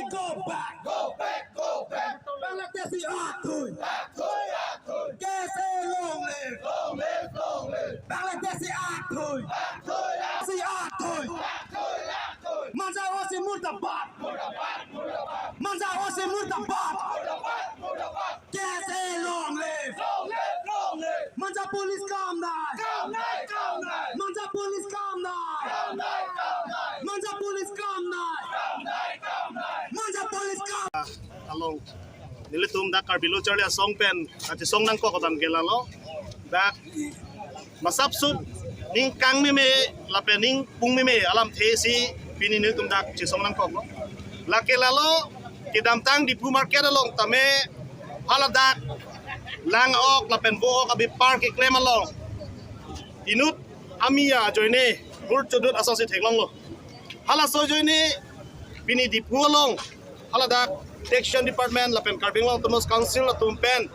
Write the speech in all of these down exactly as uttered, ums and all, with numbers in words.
Go back! Go back! Go back! Bangladeshi athui! Athui! Athui! K S A long live! Long live! Long live! Bangladeshi athui! Athui! Athui! Athui! Athui! Athui! Manja O C murdabad! Murdabad! Murdabad! Manja O C murdabad! Murdabad! Murdabad! K S A long live! Long live! Long live! Manja police kam nai! Kam nai! Kam nai! Manja police kam nai! Kam nai! Kam nai! Manja police kam nai! Kam nai! Kam nai! Manja police kam along nelitum dak Karbi Lo Charli Asong pen kachesong nangkok abang ke lalo. Dak masap sut ning kangmeme lapen ning pungmeme alamthe si pini nelitum dak chesong nangkoklo. Lake lalo kedamtang Diphu market along tame haladak lang-ok lapen bo-ok abepar keklem along inut amia ajoine hur chodut asonsi theklonglo. Halaso ajoine pini Diphu along haladak Taxation Department lapen Karbi Anglong Autonomous Council atum pen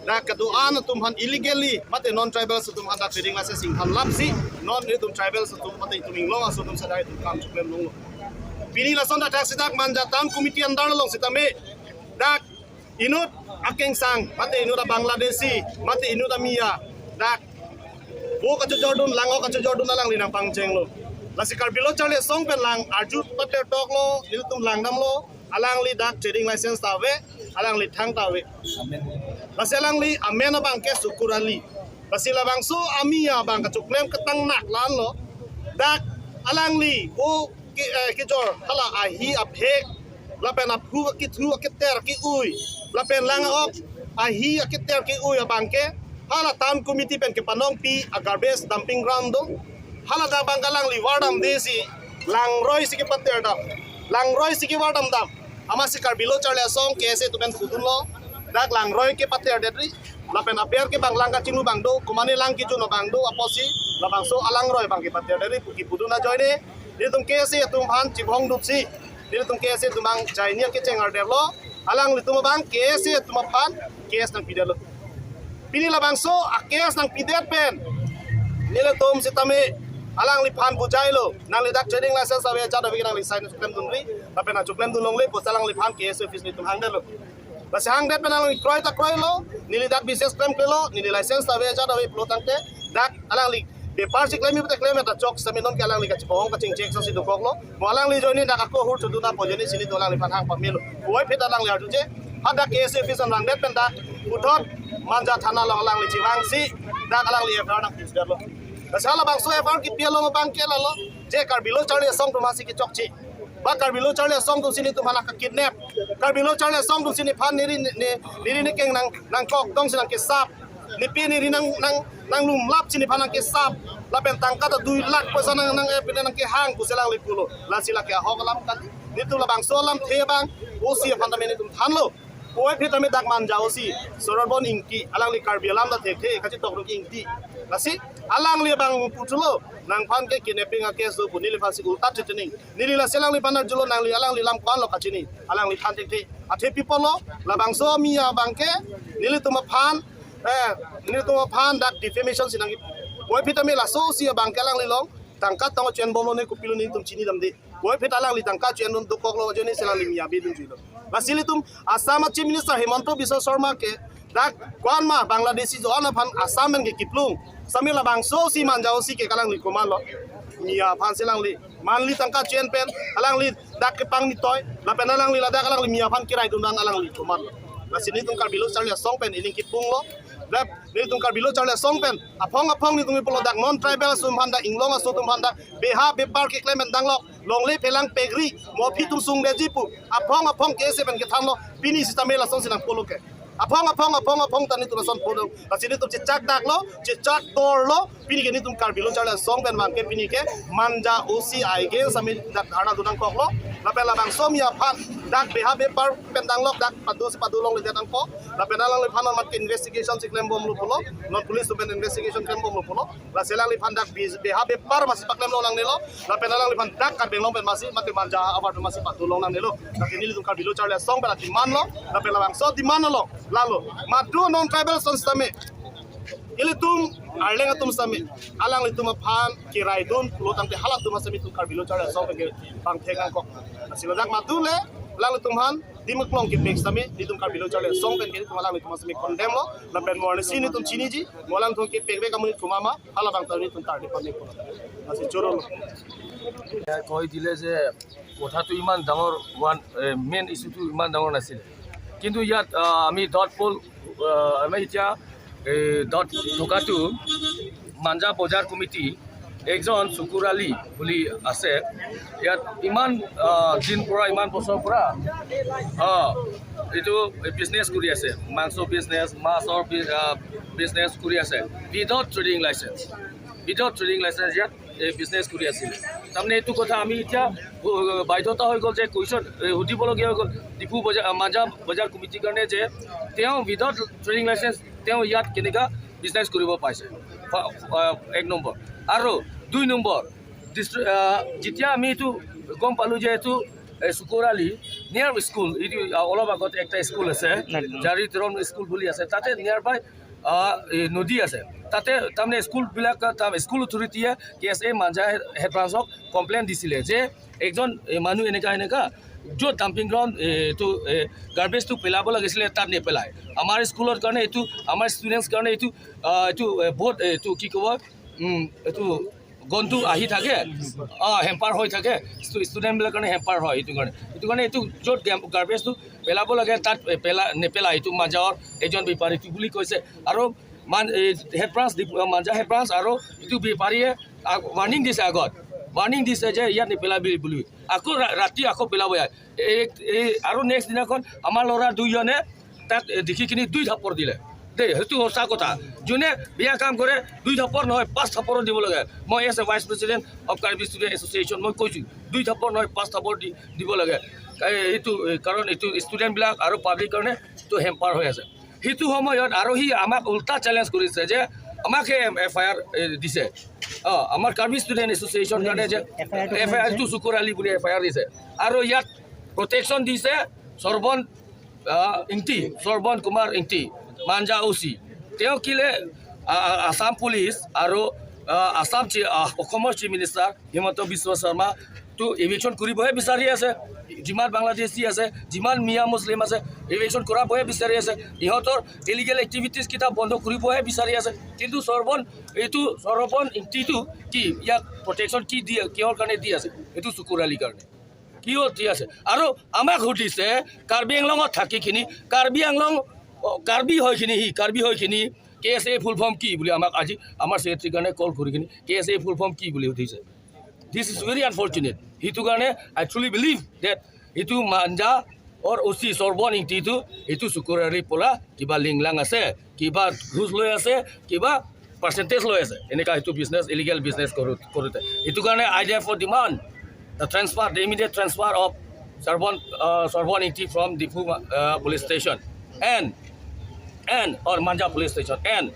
dak kedo-an atum aphan illegally mate non tribals atum aphan dak trading license ingthan lapsi non itum tribals atum mate itum inglong aso atum sadai itum kam choklem longlo. Pini lason dak thaksi dak Manja Town Committee under along sitame dak inut akengsang mate inut a-Bangladeshi mate inut amia dak bo kachojordun, lang-ok kachojordun alangli nangpangchenglo. Lasi Karbi Lo Charli Asong pen lang arju pater toklo, nelitum langdamlo, alangli dak trading license ta ave, alangli thang ta ave. Lasi alangli amen abang ke Sukur Ali. Lasi labangso amia abang kachoklem ketang nak lanlo. Dak alangli o ke, eh, kejor hala ahi aphek lapen aphu akithu aketer ke-ui lapen lang-ok ahi aketer ke-ui abang ke hala town committee pen kepanongpi a-garbage dumping ground do. Haladak abang ke alangli vardamde si langroi si kepater dam, langroi si kevardam dam. Amatsi Karbi Lo Charli Asong K S A atum pen pudunlo, dak langroi kepater detri lapen aber ke abang lang kachinglu abang do, komane lang kejun abang do apotsi labangso alangroi abang kepater detri pu kepudun ajoine nelitum K S A atum aphan chibong dupsi nelitum K S A atum abang jaini akecheng ardetlo, alanglitum abang K S A atum aphan case nangpidetlo. Pini labangso a-case nangpidet pen nelitum sitame alangliphan bujailo, nangli dak trading license ave ajat ave ke nangli sign choklem dunri, lapen choklem dun longle pu alangliphan K S A office nelitum hangdetlo. Lasi hangdet pen alangli kroi ta kroilo, neli dak business klemklelo, neli license ta ave ajat ave pulo tangte dak alangli bepar si klem pu ta klem ta chok sitame non ke alangli kachipahong kachingchek si dokoklo. Mo alangli ajoine dak ako hur chodun apot ajoine si nelitum alangliphan hang pamelo. Puvoiphit alangli arjuje, hadak K S A office an langdet pen dak puthot Manja thana along alangli chevangsi dak alangli F I R nangpidetlo. Lasi halabangso F I R kepi along abang ke lalo, je Karbi Lo Charli Asong atum aphansi kechokche, ba Karbi Lo Charli Asong atumsi nelitum aphan nangkidnap, Karbi Lo Charli Asong atumsi nephan neri ne, neri nekeng nang, nangkok dongsi nangkesap, nepi neri nang, nang, nanglumlapsi nephan nangkesap, lapen tangka ta dui lakh poisa nang, nang, eh, pine nangkehang pusi alangli pulo. Lasi lake ahok alam kali. Nelitum labangso alamthe abang O C aphan tame nelitum thanlo. Puvoiphit tame dak Manja O C Sorobon Ingti, alangli Karbi alam ta thekthe, kachitok nung Ingti. Lasi alangli abang puthulo, nangphan ke kidnapping a-case do pu, neliphansi ulta threatening. Neli lasi alangliphan arjulo, nangli alangli lam ko-anlo kachini, alangli than thekthe. Athe pi apotlo, labangso amia abang ke nelitum aphan, eh, nelitum aphan dak defamation si nang, puvoiphit tame laso O C abang ke alangli along tangka tong chen bomlo ne kopilo nelitum chinidamde. Puvoiphit alangli tangka chen dun dokoklo ajoine si alangli mia bidun juilo. Lasi ilitum Assam a-Chief Minister Himanta Biswa Sarma ke dak ko-anma Bangladeshi do-an aphan Assam pen ke kiplung. Sitame labangso O C Manja O C ke alangli komatlo? Mia aphansi alangli manli tangka chen pen alangli dak kepang nitoi, lapen alangli ladak alangli mia aphan kiraidun abang alangli komatlo? Lasi nelitum Karbi Lo Charli Asong pen ining kipunglo. Lep, nelitum Karbi Lo Charli Asong pen aphong aphong nelitum pulo, dak non tribal atum aphan, dak inglong aso atum aphan dak beha bepar keklem pen danglok, longle phelang pekri, mo aphi atum sungdetji pu aphong aphong K S A pen kethanlo. Pini sitame lasonsi nangpulo ke. Aphong aphong aphong aphong ta nelitum lason pulo. Lasi nelitum chechak daklo, chechak dorlo. Pini ke nelitum Karbi Lo Charli Asong pen abang ke pini ke Manja O C against sitame dak dharna dun nangkoklo. Lapen labangso amia aphan dak beha bepar pen danglok dak padusi padu longledet nangkok. Lapen alangliphan non mat ke investigation si klem bomlo pulo, non police pen investigation klem bomlo pulo. Lasi alangliphan dak bi-, beha bepar masi paklem long nangnelo. Lapen alangliphan dak Karbi Anglong pen masi, mate Manja avar pen masi padu long nangnelo. Lake nelitum Karbi Lo Charli Asong pen la demand lo, lapen labangso demand lo, lalo. Madu non tribal atum sitame, ilitum Arleng atum sitame, alanglitum aphan kiraidun pulo tangte halatum sitame itum Karbi Lo Charli Asong pen ke pangthek nangkok. Lasi ladak madu le, Alangtum aphan, Dima Klong kepek sitame, nelitum Karbi Lo Charli Asong pen ke nelitum alangtum aphan sitame condemn lo, lapen mo arnisi nelitum chiniji, mo alangtum kepekvek amonit komat ma, halabang ta nelitum tardi pame ko. Lasi choro lo. এ, কৈ দিলে যে কথাটো ইমান ডাঙৰ ওৱান, এ, মেইন ইছ্যুটো ইমান ডাঙৰ নাছিলে। কিন্তু ইয়াত, আ, আমি ডট পল, আ, আমি এতিয়া, এ, ডট থকাটো মাঞ্জা বজাৰ কমিটি একজন চুকুৰ আলী বুলি আছে। ইয়াত ইমান, আ, দিন পৰা, ইমান বছৰ পৰা, আ, এইটো বিজনেছ কৰি আছে, মাংস বিজনেছ, মাছৰ বি-, আ, বিজনেছ কৰি আছে, without trading licence, without trading licence ইয়াত এই বিজনেছ কৰি আছিল। তাৰমানে এইটো কথা আমি এতিয়া, আ, বাধ্যতা হৈ গ'ল যে কুৱেশ্যন, এ, সুধিবলগীয়া হৈ গ'ল ডিফু বজাৰ, আ, মাঞ্জা বজাৰ কমিটিৰ কাৰণে যে তেওঁ উইদাউট ট্ৰেডিং লাইচেন্স তেওঁ ইয়াত কেনেকা বিজনেছ কৰিব পাইছে, ফা-, আ, এক নম্বৰ। আৰু দুই নম্বৰ, ডিষ্ট্ৰি-, আ, যেতিয়া আমি এইটো গম পালোঁ যে এইটো, এ, চুকুৰ আলী নিয়াৰ স্কুল, এইটো, আ, অলপ আগতে একটা স্কুল আছে, নাই, নাই। জাৰি তেৰণ স্কুল বুলি আছে, তাতে নিয়াৰ বাই, আ, এই নদী আছে, তাতে তাৰমানে স্কুলবিলাক, আ, তাৰ স্কুল অথৰিটিয়ে কে এছ এ মাঞ্জা হে-, হেড ব্ৰাঞ্চক কমপ্লেইন দিছিলে যে একজন, এ, মানুহ এনেকা এনেকা য'ত ডাম্পিং গ্ৰাউণ্ড, এ, এইটো, এ, গাৰ্বেজটো পেলাব লাগিছিলে, তাত নেপেলায়। আমাৰ স্কুলৰ কাৰণে এইটো, আমাৰ ষ্টুডেণ্টছ কাৰণে এইটো, আ, এইটো, এ, বহুত, এ, এইটো কি ক'ব, উম, এইটো গন্ধটো আহি থাকে, আ, হেম্পাৰ হৈ থাকে, ষ্টু-, ষ্টুডেণ্টবিলাকৰ কাৰণে হেম্পাৰ হয়। এইটো কাৰণে, এইটো কাৰণে এইটো য'ত গেম-, গাৰ্বেজটো পেলাব লাগে, তাত, এ, পেলা-, নেপেলায়। এইটো মাঞ্জাৱৰ এজন বেপাৰীটো বুলি কৈছে। আৰু মান-, এই হেড ব্ৰাঞ্চ, ডিফু-, মাঞ্জা হেড ব্ৰাঞ্চ আৰু এইটো বেপাৰীয়ে, আ, ৱাৰ্ণিং দিছে আগত, ৱাৰ্ণিং দিছে যে ইয়াত নেপেলাবি বুলি। আকৌ ৰা-, ৰাতি আকৌ পেলাব যায়। এই, এই আৰু নেক্সট দিনাখন আমাৰ ল'ৰা দুইজনে তাক, এ, দেখি কিনি দুই থাপৰ দিলে। দেই, সেইটো সঁচা কথা। যোনে বেয়া কাম কৰে, দুই থাপৰ নহয়, পাঁচ থাপৰো দিব লাগে। মই as a vice president of Karbi student association, মই কৈছোঁ, দুই থাপৰ নহয়, পাঁচ থাপৰ দি-, দিব লাগে। এই, এইটো, এ, কাৰণ এইটো ষ্টুডেণ্টবিলাক আৰু পাব্লিক কাৰণে এইটো হেম্পাৰ হৈ আছে। সেইটো সময়ত আৰু সি আমাক উল্টা চেলেঞ্জ কৰিছে যে আমাকে এফ আই আৰ, এ, দিছে। অ, আমাৰ কাৰ্বি ষ্টুডেণ্ট এছ'চিয়েশ্যন কাৰণে যে এফ আই আৰটো এফ আই আৰটো চুকুৰ আলী বুলি এফ আই আৰ দিছে। আৰু ইয়াত প্ৰটেকশ্যন দিছে সৰ্বন, আ, ইংতি, সৰ্বন কুমাৰ ইংতি, মাঞ্জা অ' চি। তেওঁ কিলে, আ, আ, আছাম পুলিচ আৰু, আ, আছাম চি-, আ, অসমৰ চিফ মিনিষ্টাৰ হিমন্ত বিশ্ব শৰ্মাটো ইভিকশ্যন কৰিবহে বিচাৰি আছে। যিমান বাংলাদেশী আছে, যিমান মিয়া মুছলিম আছে, ইভিকশ্যন কৰাবহে বিচাৰি আছে। ইহঁতৰ ইলিগেল এক্টিভিটিজ কেইটা বন্ধ কৰিবহে বিচাৰি আছে। কিন্তু সৰ্বন, এইটো সৰ্বন ইংতিটো কি? ইয়াক প্ৰটেকশ্যন কি দিয়ে, কিহৰ কাৰণে দি আছে? এইটো চুকুৰ আলীৰ কাৰণে। কিয় দি আছে? আৰু আমাক সুধিছে, কাৰ্বি আংলঙত থাকিখিনি, কাৰ্বি আংলং, অ, কাৰ্বি হয়খিনি, সি কাৰ্বি হয়খিনি, কে এছ এ ফুল ফৰ্ম কি বুলি আমাক আজি আমাৰ ছেক্ৰেটাৰীৰ কাৰণে কল কৰি কিনি কে এছ এ ফুল ফৰ্ম কি বুলি সুধিছে। This is very unfortunate. সেইটো কাৰণে I truly believe that এইটো মাঞ্জা অৰ অ' চি সৰ্বন ইংতিটো এইটো চুকুৰ আলীৰ পৰা কিবা লিংলাং আছে, কিবা ঘোচ লৈ আছে, কিবা পাৰ্চেণ্টেজ লৈ আছে, এনেকা এইটো বিজনেছ, ইলিগেল বিজনেছ কৰোঁ-, কৰোঁতে। এইটো কাৰণে I therefore demand the transfer, the immediate transfer of Sarbon, uh, Sarbon Ingti from Diphu, uh, police station and, and, or Manja police station and,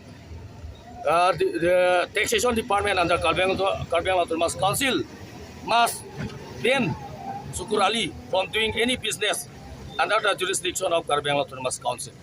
uh, the, the taxation department under Karbi Anglong, Karbi Anglong Autonomous Council must ban Sukur Ali from doing any business under the jurisdiction of Karbi Anglong Autonomous Council.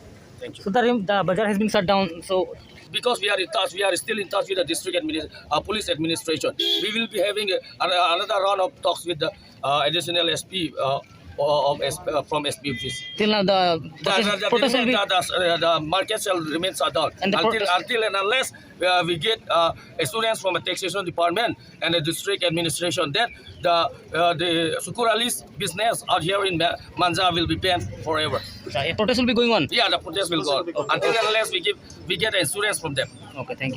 Thank you. So the, the bazaar has been shut down. So because we are in touch, we are still in touch with the district adminis-, uh, police administration. We will be having a, an-, another round of talks with the, uh, additional S P, uh, of S-, uh, from S P office. Till now, the The, protest, the, the, protest will be the, the, uh, the market shall remain shut down and the until, protest until and unless, uh, we get, uh, assurance from the taxation department and the district administration that the, uh, the Sukur Ali's business out here in Ma-, Manja will be banned forever. So, a protest will be going on? Yeah, the protest will go on. Okay. Until and unless we give, we get assurance from them. Okay, thank you.